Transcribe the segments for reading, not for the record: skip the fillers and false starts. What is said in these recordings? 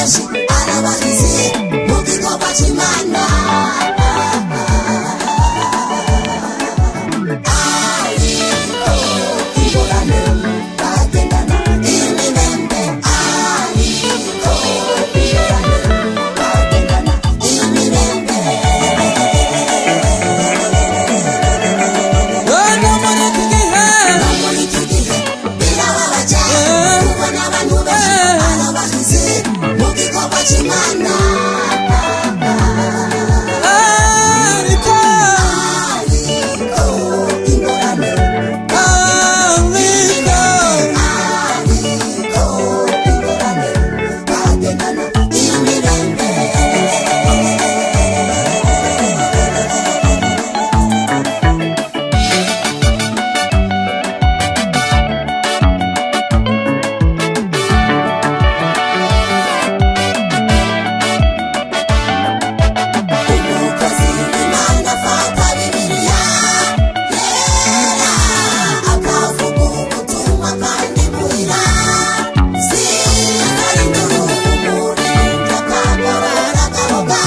Benshi arabahizi mu gikorwa cy'Imana. Ariko ingorane bagendana imibembe, ariko ingorane bagendana imibembe. No muri iki gihe. No muri iki gihe birababaje kubona abantu benshi arabahizi mu gikorwa cy'Imana. Ariko Ariko ingorane ariko ariko ingorane bagendana imibembe. Umukozi w'Imana afata Bibiliya yera, akavuga ubutumwa kandi muhira sinari induru, umuririmbyi akagorora agahoga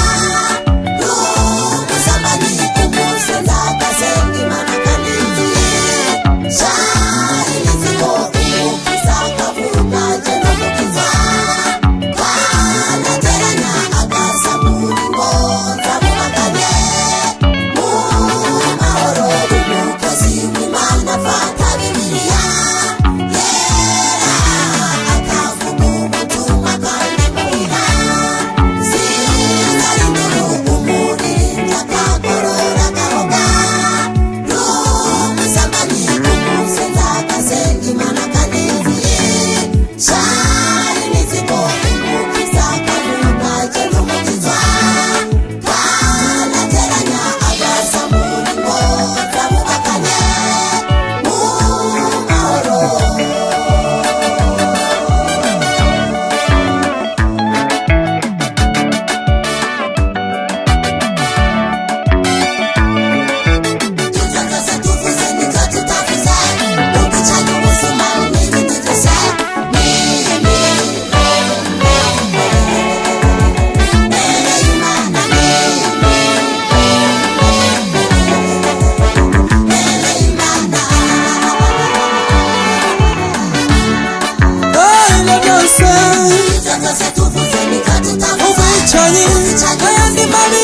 n'umusambanyi umusenza agasenga Imana kandi yuzuye shari n'inzigo, umukiza akavuga jye n'umukiza kanateranya agasamura ingo zabubakanye mu mahoro. Umukozi w'Imana afata Bibiliya yera, akavuga ubutumwa kandi muhira sinari induru, umuririmbyi akagorora agahoga n'umusambanyi umusenza agasenga Imana kandi yuzuye shari n'inzigo, umukiza akavuga jye n'umukiza kanateranya agasamura ingo zabubakanye mu mahoro. Ibyo byose tuvuze nibyo tutavuze, ubwicanyi, ubuzima n'ibindi byose ni imibembe mbere y'Imana, ni imibembe mbere y'Imana. Ibyo byose Ibyo byose tuvuze nibyo tutavuze, ubwicanyi ubwicanyi, n'ayandi mabi.